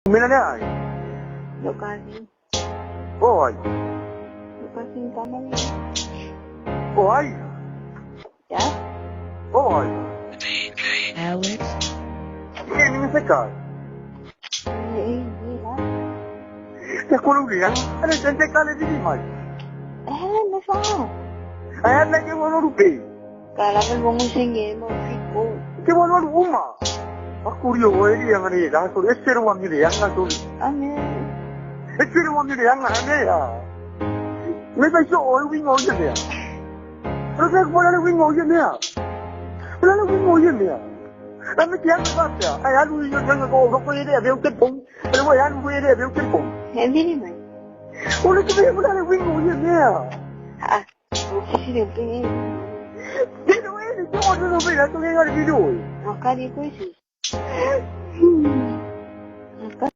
Mena ai. No kasi. Oh ai. No kasi tama ni. Oh ai. Ya? Oh ai. Alex, Ini ni seka. Eh, eh, ha? Te kulu ni yang. Ada jente kale di mai. Eh, no fa. Ai na ke wono rupe. Kala mo mo senge mo fiko. Ke wono uma. Aku rio eri yang ni la so esero wa mi le yang so. Ame. Esero wa mi le yang ane ya. Me ba so o wi ngo ye ya. Ro ke ko la wi ngo ye ya. La wi ngo ye ya. La me tiang ba ya. Ai alu yo jang ko ro ko ye de be ke pong. Ro wa ya lu ye de be ke pong. Eh, mire mai. O le ke be la wi ngo ye ya. Ah, o si de pe. Pero ele, yo no lo veo, esto que yo le digo. No kari ko si.